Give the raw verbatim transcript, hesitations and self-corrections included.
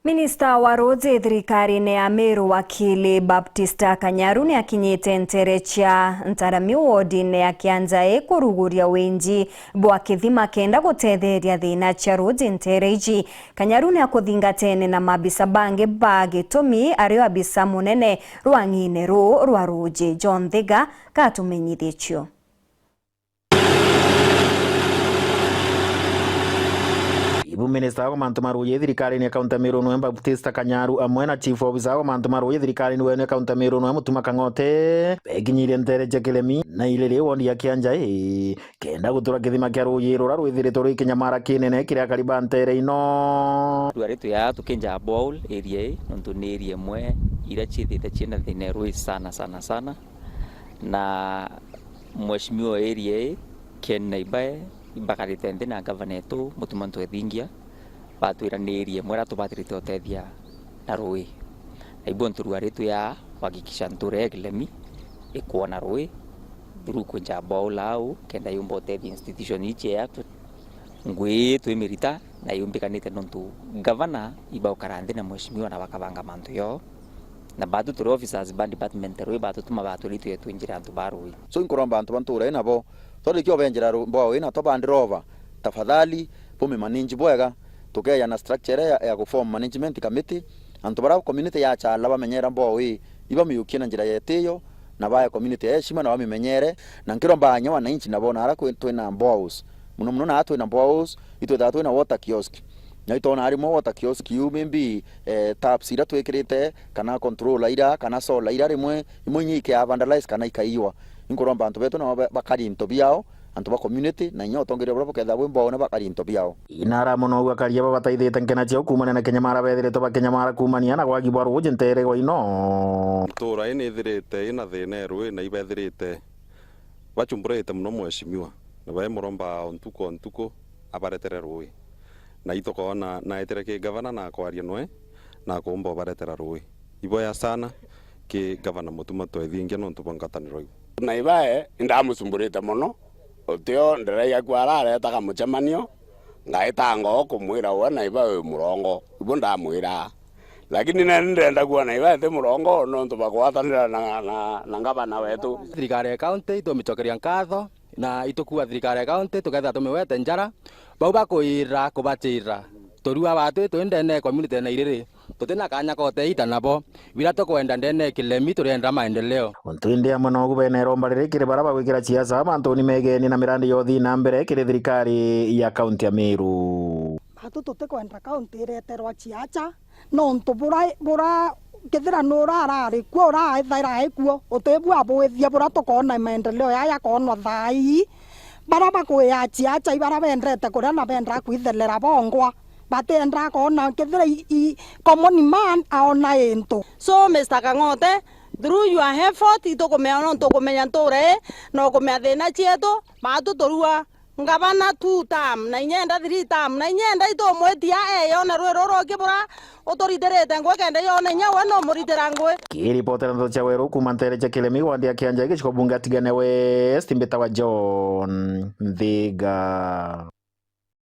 Minista wa ruuji thirikarine ya Meru, wakili Baptista Kanyaru, ni akinyite ntere cia Ntarami wodine ya Kianjai kuruguria winji bwa kithima kenda gutetheria thina cia ruuji ntere iji. Kanyaru ni akuthingatene na mabisa bangi ba gitumi, ario abisa munene rwang'ine ruu rwa ruuji. John Thiga katumenyithie cio. Ibu minista wa mantu ma ruuji thirikarine ya kaunti ya Meru nwe Baptista Kanyaru amwe na chief officer wa mantu ma ruuji thirikarine wenu ya kaunti ya Meru nwe Mutuma Kang'ote bekinyirie ntere cia Kilemi na Iriri wondi ya Kianjai kenda gutura kithima kia ruuji ruria rwithiritwe rwi kinyamara kinene kiria akari ba ntere ino. Rwari tuya tukinja borehole area ii nontu ni area imwe iria ciithite ciina thina rwi sana sana sana, na Mheshimiwa area ii, Ken na ibae, ibakarite nthi na ngavana etu, Mutuma Ntwethingia, batwira ni area imwe iria tubatirite utethia na rui. Na ibu nturua ritu ya kuhakikisha ntura ya Kilemi ikwona rui, through kwinja borehole au, kenda yumba utethia institution iji yetu. Ngui ii twimirita na yumbikanite nontu ngavana ibaukara nthi na mheshimiwa na bakabanga mantu yoo. Na batu turi officers ba department rui batutuma batwira itwije twinjire antu ba rui. So, inkuromba antu ba ntura ii nabo, twarikia ubenjera ru-, mbwao ii na twa bandi rova, tafadhali, bumimanage bwega, tukeja na structure ya, ya kuform management committee, antu baria community ya Chala bamenyera mbwao ii, ibamiukie na njira yetiyo, na bae community ya heshima na bamimenyere, na nkiromba nya wananchi nabo na ara kwi-, twina boreholes, muno muno na ara twina boreholes, itwithaga twina water kiosk. Na itwona rimwe water kiosk iu, maybe, eh, taps iria twikirite, kana controller iria, kana solar iria rimwe, imwe inya ikia vandalize kana ikaiwa. Inkuromba antu betu nabo ba-, bakari into biao, antu ba community, na inya utongeria buria bukethira bwi mbwao na bakari into biao. Inara mono au akari aba bataithite nkena ciao kuumania na kinyamara bethiritwe bakinyamara kuumania na gwagi bwa ruuji ntere gwa ino. Ntura ii nithirite ina thina e rui na ibethirite bachumburite mono mheshimiwa, na baimuromba o ntuku o ntuku abaretere rui. Na itukoona naetire ki gavana na akwaria nwe na akumba ubaretera rui. Iboya sana ki gavana Mutuma Twethingia nontu bwa ngwataniro iu. Na ibae indamucumburite mono, utio ndiraiga ku araretaga mucemanio, ngaitanga o kumwira we na ibae wi murongo. Ibu ndamwira. Lakini nani ndenda kuona ibae ti murongo nontu bagwatanira na, na, na ngavana wetu. Thirikari ya county itumicokeria nkatho, na itukua thirikari ya county tukethira tumiwete njara. Bau bakwira kubatira. Turua batu twi ndene ya community na Iriri, tutina kanya ka uteita nabo. Biria tukwenda ndene ya Kilemi, turienda maendeleo. Untu indi amwe nogu bene iromba riri kiri baria bagwikira ciaca mantuni megeni na mirandi ya uthii na mbere kiri thirikari ya county ya Meru. Batu tutikwenda county ireterwa ciaca, nontu bura, bura, kethira nura arari kuo, ura ethaira ai kuo, utibua abwithia bura tukoona maendeleo yaya yakoonwa thaa ii. Bara bakwia aciaca ibara bendete kuria na bendaa kwithelera bongwa, batiendaa koona kethira i, i, common man aona into. So, Mister Kang'ote, through your effort, itukumenya nontu ukumenya ntura ii, na ukumenya thina cietu, batu turua ngavana two term, na inyenda three term, na inyenda itumwitia eyone rwi ruru kibura, uturitirite ngui kenda yone inya we numuritira ngui. Kiripotera ndeto cia Weru kuuma ntere cia Kilemi, wandi ya Kianjai, gicigo bunge Atigane West, mbitawa John Nthiga.